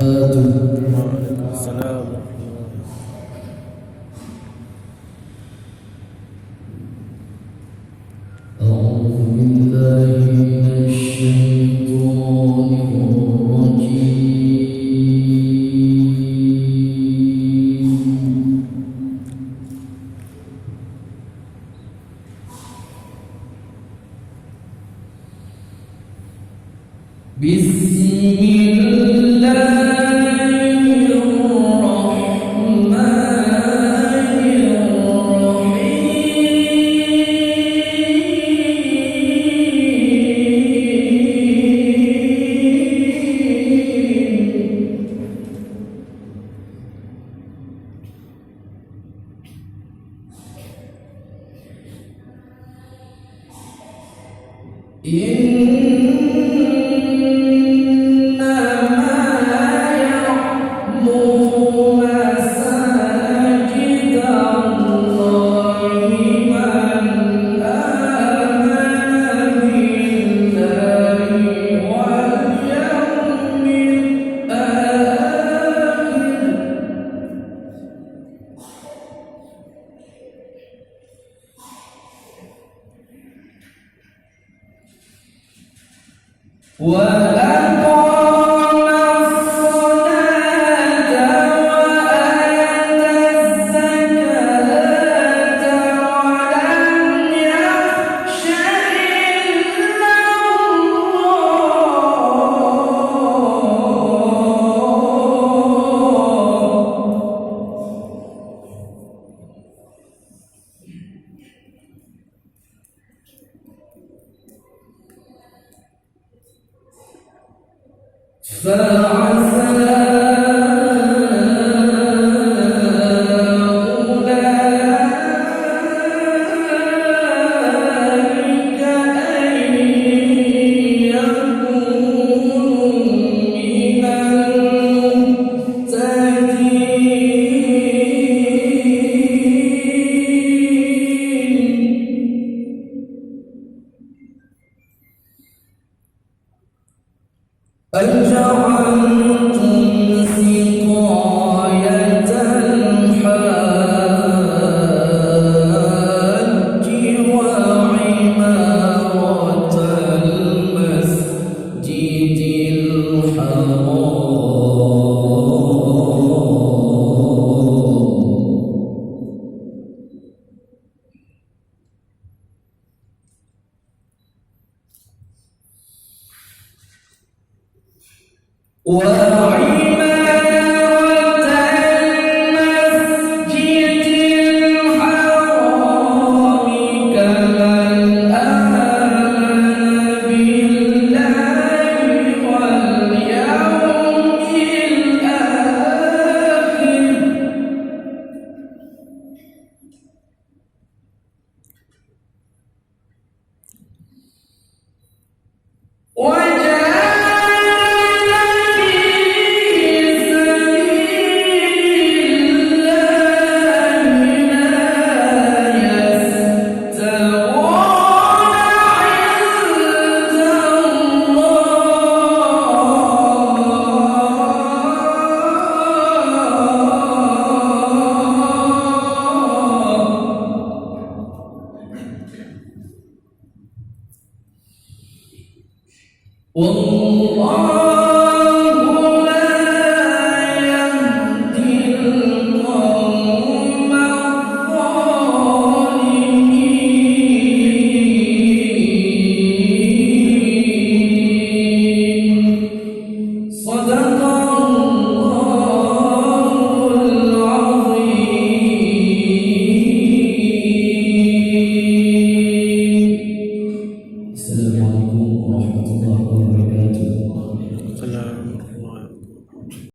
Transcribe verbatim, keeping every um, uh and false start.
Waalaikumsalam. أعوذ بالله من الشيطان الرجيم. بسم الله الرحمن الرحيم. إنما يعمر مساجد الله من آمن بالله واليوم الآخر. وأقام الصلاة وآتى الزكاة ولم يخش إلا الله. فعسى أولئك أن يكونوا من المهتدين. أجعلتم سقاية الحاج وعمارة المسجد الحرام. وعمارة المسجد الحرام كمن آمن بالله واليوم الآخر. وجاهد في سبيل الله لا يستوون عند الله. والله